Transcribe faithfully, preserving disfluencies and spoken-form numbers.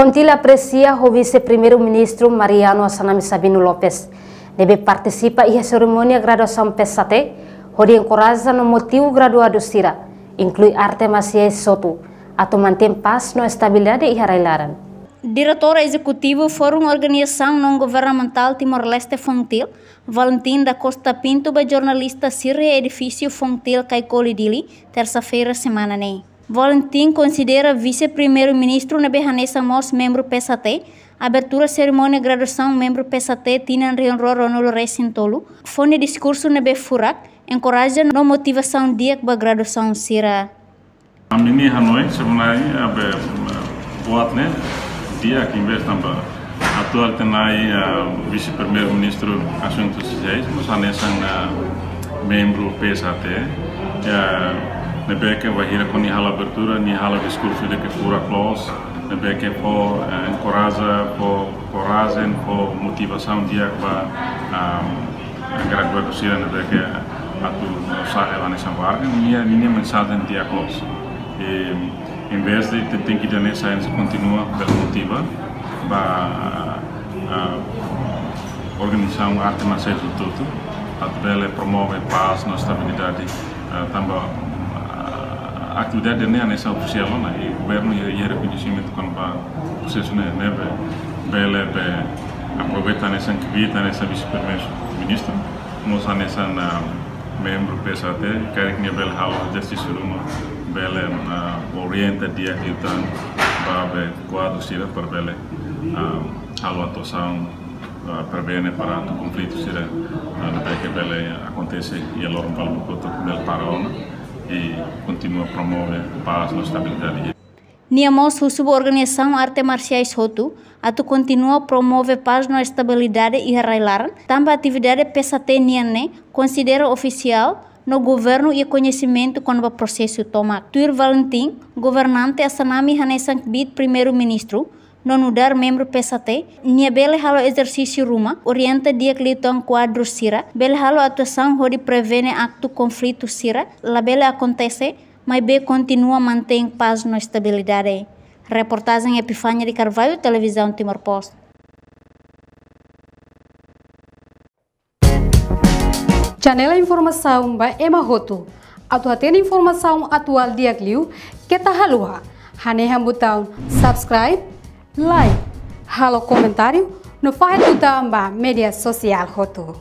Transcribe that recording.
FONGTIL apresia ho Vise-Primeiru-Ministru Mariano Assanami Sabino Lopes, ne'ebé partisipa iha serimónia graduasaun P S A T, hodi enkoraja no motiva graduadu sira, inklui arte marsiais hotu, atu mantein pás no estabilidade iha rai-laran. Diretór Ezekutivu Fórum Organizasaun Naun Governamentál Timor-Leste, FONGTIL, Valentim da Costa Pinto, ba jornalista sira iha edifísiu FONGTIL Caicoli, Dili, tersa-feira semana ne'e. Valentim konsidera Vise-Primeiru-Ministru ne'ebé hanesan mós membru P S A T, abertura serimónia graduasaun membru P S A T tinan rihun rua ruanulu resin tolu, fó nia diskursu ne'ebé furak, enkoraja no motivasaun di'ak ba graduasaun sira. Ami-nia hanoin, sebenarnya, abe, buat ne'e, di'ak, invés tanba atuál tenai, ah, Vise-Primeiru-Ministru Asuntu Sosiais, mós hanesan, ah, membru P S A T, ya, ne'ebé ke bainhira kuandu nia halo abertura, nia halo diskursu ida ke furak loos, ne'ebé ke fó, eh, enkoraja, fó korajen, fó motivasaun di'ak ba, ah, graduadu sira ne'ebé ke atu sai hanesan warga, nia, nia mensajen di'ak loos. I, em vez de te, tenke hanesan, kontinua bele motiva ba, ah, organizasaun arte marsiais hotu-hotu, atu bele promove pás no estabilidade, ah, tanba, ah, atividade ne'e hanesan ofisiál ona, i governu iha, iha rekoñesimentu kona-ba prosesu ne'e, ne'ebé bele be aproveita hanesan kbiit hanesan Vise-Primeiru-Ministru, mós hanesan, ah, membru P S A T, karik nia bele halo ezersísiu ruma, bele, ah, orienta di'ak liután ba be kuadru sira para bele, ah, halo atuasaun, ah, prevene para atu konflitu sira, ah, ne'ebé ke bele akontese iha loron balu kotuk bele para ona, i kontinua promove pás no estabilidade. Nia mós husu ba organizasaun arte marsiais hotu atu kontinua promove pás no estabilidade iha rai-laran, tanba atividade P S A T nian ne'e konsidera ofisiál no governu iha koñesimentu kona-ba prosesu tomak. Tuir Valentim, governante Assanami hanesan kbiit Primeiru-Ministru no nu'udar membru P S A T, nia bele halo ezersísiu ruma, orienta di'ak liután kuadru sira, bele halo atuasaun hodi prevene aktu konflitu sira labele akontese, maibé kontinua mantein pás no estabilidade. Reportajen Epifania de Carvalho, Televizaun Timor Post. Janela informasaun ba ema hotu. Atu hatene informasaun atuál di'ak liu, keta haluha hanehan butaun subscribe, like, halo komentáriu, no fahe tutan ba média sosiál hotu.